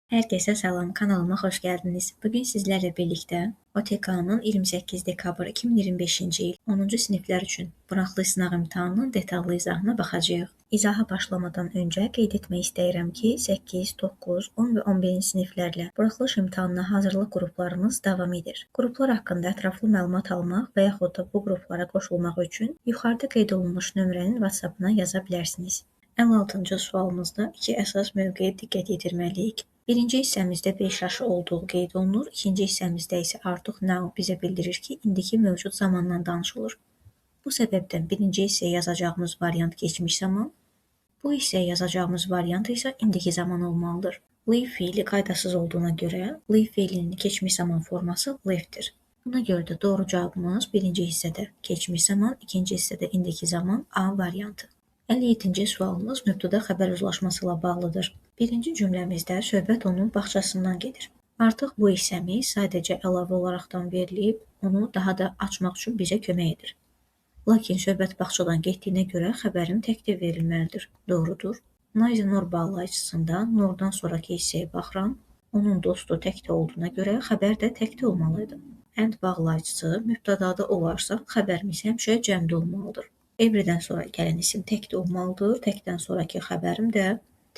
Herkese salam, kanalıma hoş geldiniz. Bugün sizlerle birlikte OTK'nın 28 dekabr 2025-ci il 10-cu siniflər üçün buraxılış sınaq imtahanının detallı izahına baxacağıq. İzaha başlamadan öncə qeyd etmək istəyirəm ki, 8, 9, 10 və 11-ci siniflərlə buraxılış imtahanına hazırlıq qruplarımız davam edir. Qruplar haqqında ətraflı məlumat almaq və yaxud da bu qruplara qoşulmaq üçün yuxarıda qeyd olunmuş nömrənin WhatsApp-ına yaza bilərsiniz. 56-cı sualımızda iki əsas mövqeyə diqqət yetirməliyik. Birinci hissəmizdə 5 yaşı olduğu qeyd olunur, ikinci hissəmizdə isə artıq now bizə bildirir ki, indiki mövcud zamandan danışılır. Bu səbəbdən birinci hissəyə yazacağımız variant keçmiş zaman, bu hissəyə yazacağımız variant isə indiki zaman olmalıdır. Leave feili qaydasız olduğuna görə leave feilinin keçmiş zaman forması left'dir. Buna görə də doğru cavabımız birinci hissədə keçmiş zaman, ikinci hissədə indiki zaman A variantı. 57-ci sualımız mübtəda xəbər uzlaşması ilə bağlıdır. Birinci cümləmizdə söhbət onun bağçasından gedir. Artıq bu hissəmiz sadəcə əlavə olaraqdan verilib, onu daha da açmaq üçün bizə kömək edir. Lakin söhbət bağçadan getdiyinə görə xəbərim təkdə verilməlidir. Doğrudur. Neither nor bağlayıcısında nordan sonraki hissəyə baxıram. Onun dostu təkdə olduğuna görə xəbər də təkdə olmalıydı. And bağlayıcısı mübtədada olarsa, xəbərimiz həmişə cəmdə olmalıdır. Everydən sonra gələn isim təkdə olmalıdır. Təkdən sonraki xəbərim də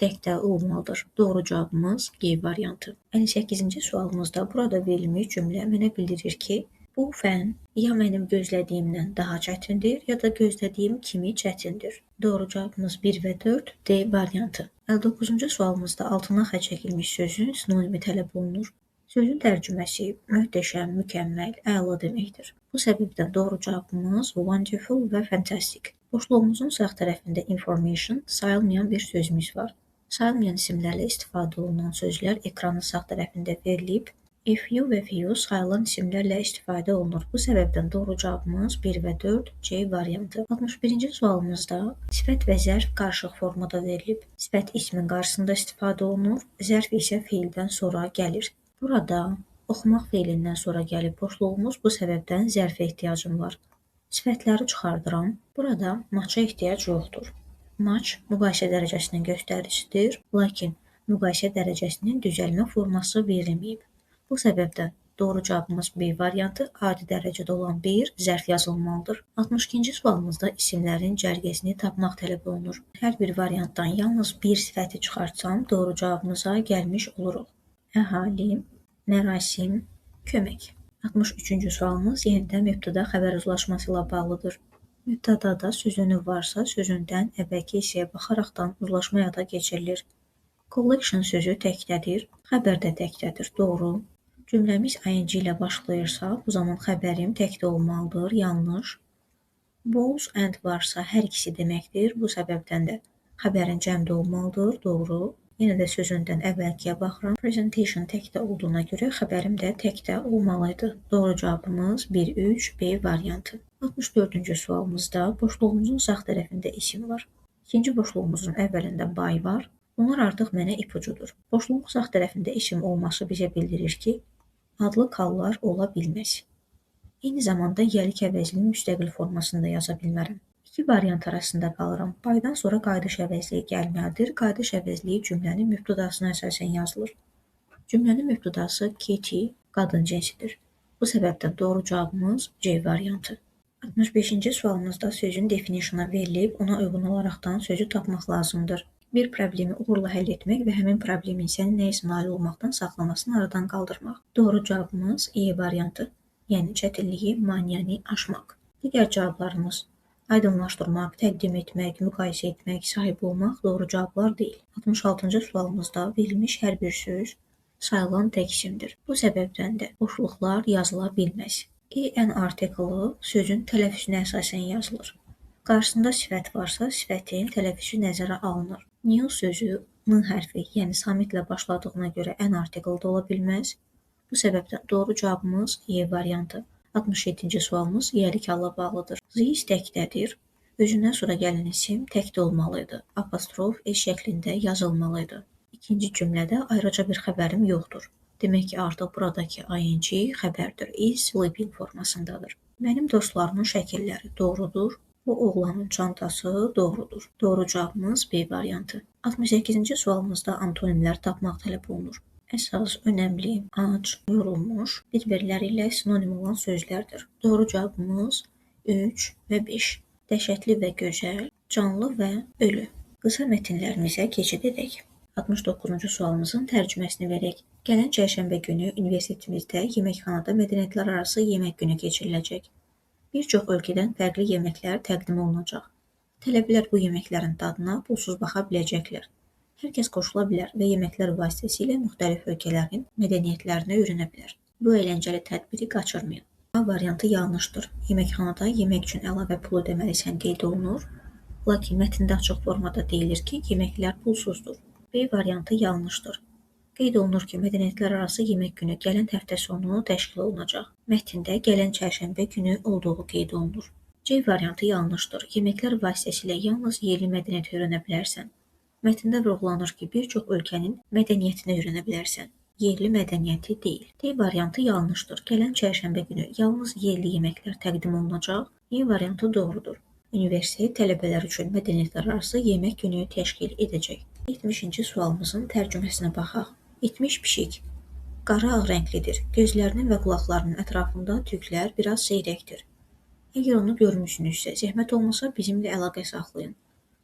təkdə olmalıdır. Doğru cavabımız G variantı. 58-ci sualımızda burada verilmiş cümlə mənə bildirir ki, bu fən ya mənim gözlədiyimdən daha çətindir, ya da gözlədiyim kimi çətindir. Doğru cavabımız 1 və 4 D variantı. 59-cu sualımızda altına xətt çəkilmiş sözün sinonimi tələb olunur. Sözün tərcüməsi möhtəşəm, mükəmməl, əla deməkdir. Bu səbəbdən doğru cavabımız wonderful və fantastic. Boşluğumuzun sağ tərəfində information sayılmayan bir sözümüz var. Sayılmayan isimlərlə istifadə olunan sözlər ekranın sağ tərəfində verilib. A few və few sayılan isimlərlə istifadə olunur. Bu səbəbdən doğru cavabımız 1 və 4 C variantı. 61-ci sualımızda sifət və zərf qarışıq formada verilib. Sifət ismin qarşısında istifadə olunur, zərf isə feildən sonra gəlir. Burada oxumaq feilindən sonra gəlib boşluğumuz, bu səbəbdən zərfə ehtiyacım var. Sifətləri çıxardıram. Burada much'a ehtiyac yoxdur. Much müqayisə dərəcəsinin göstəricisidir, lakin müqayisə dərəcəsinin düzəlmə forması verilməyib. Bu səbəbdən doğru cavabımız B variantı, adi dərəcədə olan bir zərf yazılmalıdır. 62-ci sualımızda isimlərin cərgəsini tapmaq tələb olunur. Hər bir variantdan yalnız bir sifəti çıxartsam doğru cavabımıza gəlmiş oluruq. Əhali, mərasim, kömək. 63-cü sualımız yenidən mübtəda xəbər uzlaşması ilə bağlıdır. Mübtədada sözünü varsa, sözündən əvvəlki hissəyə baxaraqdan uzlaşma yada keçirilir. Collection sözü təkdədir, xəbər də təkdədir. Doğru. Cümləmiz ing ilə başlayırsa, bu zaman xəbərim təkdə olmalıdır. Yanlış. Both and varsa hər ikisi deməkdir. Bu səbəbdən də xəbərin cəmdə olmalıdır. Doğru. Yenə də sözündən əvvəlkiyə baxıram. Presentation təkdə olduğuna görə xəbərim də təkdə olmalıydı. Doğru cavabımız 1, 3, B variantı. 64-cü sualımızda boşluğumuzun sağ tərəfində isim var. İkinci boşluğumuzun əvvəlində by var. Bunlar artıq mənə ipucudur. Boşluğun sağ tərəfində isim olması bizə bildirir ki, adlı hallar ola bilməz. Eyni zamanda yəlik əvəzliyini müstəqil formasında yaza bilmərəm. İki variant arasında qalıram. By'dan sonra qayıdış əvəzliyi gəlməlidir. Qayıdış əvəzliyi cümlənin mübtədasına əsasən yazılır. Cümlənin mübtədası Katie qadın cinsidir. Bu səbəbdən doğru cavabımız C variantı. 65-ci sualımızda sözün definition'a verilib, ona uyğun olaraqdan sözü tapmaq lazımdır. Bir problemi uğurla həll etmək və həmin problemin səni nəyisə nail olmaqdan saxlamasını aradan qaldırmaq. Doğru cavabımız E variantı, yəni çətinliyi, maneəni aşmaq. Digər cavablarımız aydınlaşdırmaq, təqdim etmək, müqayisə etmək, sahib olmaq doğru cavablar deyil. 66-cı sualımızda verilmiş hər bir söz sayılan tək isimdir. Bu səbəbdən də boşluqlar yazıla bilməz. En artiklı sözün tələffüzünə əsasən yazılır. Qarşısında sifət varsa, sifətin tələffüzü nəzərə alınır. New sözü N hərfi, yəni samitlə başladığına görə N artiklı da ola bilməz. Bu səbəbdən doğru cavabımız E variantı. 67-ci sualımız yəlik halla bağlıdır. This təkdədir. Özündən sonra gələn isim təkdə olmalıydı. Apostrof S şəklində yazılmalıydı. İkinci cümlədə ayrıca bir xəbərim yoxdur. Demək ki, artıq buradakı ing xəbərdir. Is sleeping formasındadır. Mənim dostlarımın şəkilləri doğrudur. Bu oğlanın çantası doğrudur. Doğru cavabımız B variantı. 68-ci sualımızda antonimlər tapmaq tələb olunur. Əsas, önəmli, ac, yorulmuş bir-birləri ilə sinonim olan sözlərdir. Doğru cavabımız 3 və 5. Dəhşətli və gözəl, canlı və ölü. Qısa mətnlərimizə keçid edək. 69-cu sualımızın tərcüməsini verək. Gələn çərşənbə günü universitetimizdə yeməkxanada mədəniyyətlərarası yemək günü keçiriləcək. Bir çox ölkədən fərqli yeməklər təqdim olunacaq. Tələbələr bu yeməklərin dadına pulsuz baxa biləcəklər. Hər kəs qoşula bilər və yeməklər vasitəsilə müxtəlif ölkələrin mədəniyyətlərini öyrənə bilər. Bu əyləncəli tədbiri qaçırmayın. A variantı yanlışdır. Yeməkxanada yemək üçün əlavə pul ödəməlisən qeyd olunur. Lakin mətndə açıq formada deyilir ki, yeməklər pulsuzdur. B variantı yanlışdır. Qeyd olunur ki, mədəniyyətlərarası yemək günü gələn həftə sonu təşkil olunacaq. Mətndə gələn çərşənbə günü olduğu qeyd olunur. C variantı yanlışdır. Yeməklər vasitəsilə yalnız yerli mədəniyyəti öyrənə bilərsən. Mətndə vurğulanır ki, bir çox ölkənin mədəniyyətini öyrənə bilərsən. Yerli mədəniyyəti deyil. D variantı yanlışdır. Gələn çərşənbə günü yalnız yerli yeməklər təqdim olunacaq. E variantı doğrudur. Universitet tələbələr üçün mədəniyyətlərarası yemək günü təşkil edəcək. 70-ci sualımızın tərcüməsinə baxaq. İtmiş pişik qara ağ rənglidir. Gözlərinin və qulaqlarının ətrafında tüklər biraz seyrəkdir. Əgər onu görmüsünüzsə, zəhmət olmasa bizimlə əlaqə saxlayın.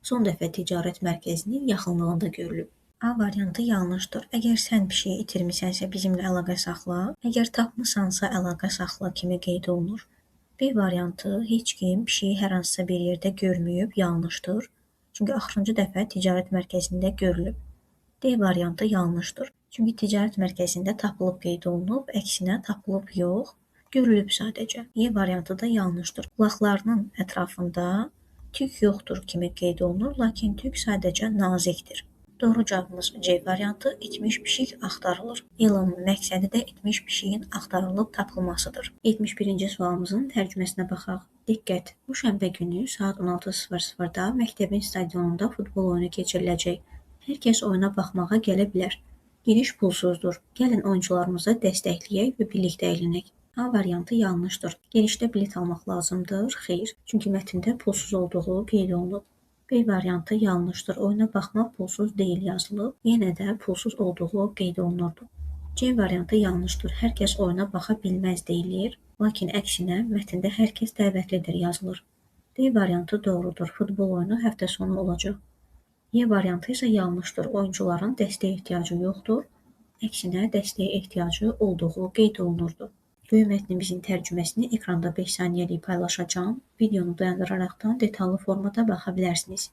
Son dəfə ticarət mərkəzinin yaxınlığında görülüb. A variantı yanlışdır. Əgər sən pişiyi itirmisənsə bizimlə əlaqə saxla, əgər tapmısansa əlaqə saxla kimi qeyd olunur. B variantı heç kim pişiyi hər hansısa bir yerdə görməyib, yanlışdır. Çünki axırıncı dəfə ticarət mərkəzində görülüb. D variantı yanlışdır. Çünki ticarət mərkəzində tapılıb qeyd olunub, əksinə tapılıb yox, görülüb sadəcə. E variantı da yanlışdır. Qulaqlarının ətrafında tük yoxdur kimi qeyd olunur, lakin tük sadəcə nazikdir. Doğru cavabımız C variantı, itmiş pişik axtarılır. Elanın məqsədi də itmiş pişiyin axtarılıb tapılmasıdır. 71-ci sualımızın tərcüməsinə baxaq. Diqqət! Bu şənbə günü saat 16:00-da məktəbin stadionunda futbol oyunu keçiriləcək. Hər kəs oyuna baxmağa gələ bilər. Giriş pulsuzdur. Gəlin oyunçularımızı dəstəkləyək və birlikdə əylənək. A variantı yanlışdır. Girişdə bilet almaq lazımdır? Xeyr, çünki mətndə pulsuz olduğu qeyd olunub. B variantı yanlışdır. Oyuna baxmaq pulsuz deyil yazılıb. Yenə də pulsuz olduğu qeyd olunurdu. C variantı yanlışdır. Hər kəs oyuna baxa bilməz deyilir. Lakin əksinə mətndə hər kəs dəvətlidir yazılır. D variantı doğrudur. Futbol oyunu həftə sonu olacaq. E variantı isə yanlışdır. Oyuncuların dəstəyə ehtiyacı yoxdur. Əksinə dəstəyə ehtiyacı olduğu qeyd olunurdu. Böyük mətnimizin tərcüməsini ekranda 5 saniyəlik paylaşacağam. Videonu dayandıraraqdan detallı formada baxa bilərsiniz.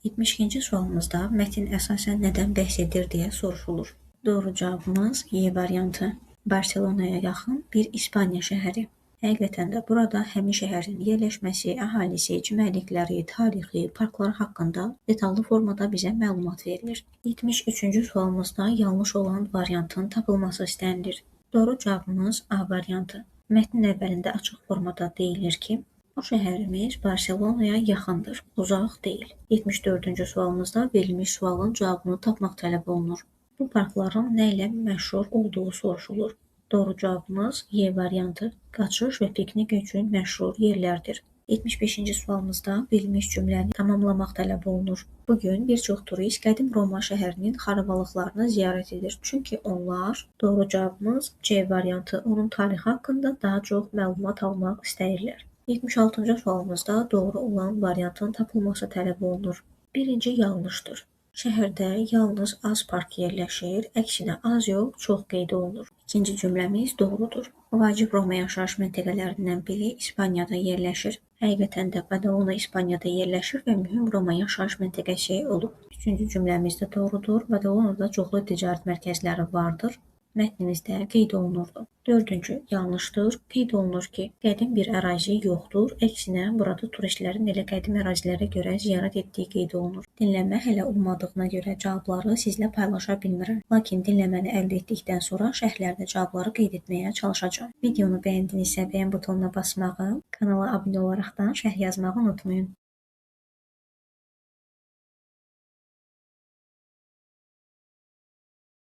72-ci sualımızda mətn əsasən nədən bəhs edir deyə soruşulur. Doğru cavabımız E variantı. Barselonaya yaxın bir İspaniya şəhəri. Həqiqətən də burada həmin şəhərin yerləşməsi, əhalisi, çimərlikləri, tarixi, parkları haqqında detallı formada bizə məlumat verilir. 73-cü sualımızda yanlış olan variantın tapılması istənilir. Doğru cavabımız A variantı. Mətnin əvvəlində açıq formada deyilir ki, bu şəhərimiz Barselonaya yaxındır, uzaq deyil. 74-cü sualımızda verilmiş sualın cavabını tapmaq tələb olunur. Bu parkların nə ilə məşhur olduğu soruşulur. Doğru cavabımız E variantı. Qaçış və piknik üçün məşhur yerlərdir. 75-ci sualımızda verilmiş cümləni tamamlamaq tələb olunur. Bugün bir çox turist qədim Roma şəhərinin xarabalıqlarını ziyarət edir. Çünki onlar, doğru cavabımız C variantı, onun tarixi haqqında daha çox məlumat almaq istəyirlər. 76-cı sualımızda doğru olan variantın tapılması tələb olunur. Birinci yanlışdır. Şəhərdə yalnız az park yerləşir, əksinə az yox, çox qeyd olunur. İkinci cümləmiz doğrudur. Vacib Roma yaşayış məntəqələrindən biri İspaniyada yerləşir. Həqiqətən də Badalona İspaniyada yerləşir və mühüm Roma yaşayış məntəqəsi olub. Üçüncü cümləmiz də doğrudur. Badalonada çoxlu ticarət mərkəzləri vardır. Mətnimizdə qeyd olunurdu. Dördüncü yanlışdır. Qeyd olunur ki, qədim bir ərazi yoxdur. Əksinə, burada turistlərin elə qədim ərazilərə görə ziyarət etdiyi qeyd olunur. Dinləmə hələ olmadığına görə cavabları sizlə paylaşa bilmirəm. Lakin dinləməni əldə etdikdən sonra şərhlərdə cavabları qeyd etməyə çalışacağam. Videonu bəyəndinizsə bəyən butonuna basmağı, kanala abunə olaraqdan şərh yazmağı unutmayın.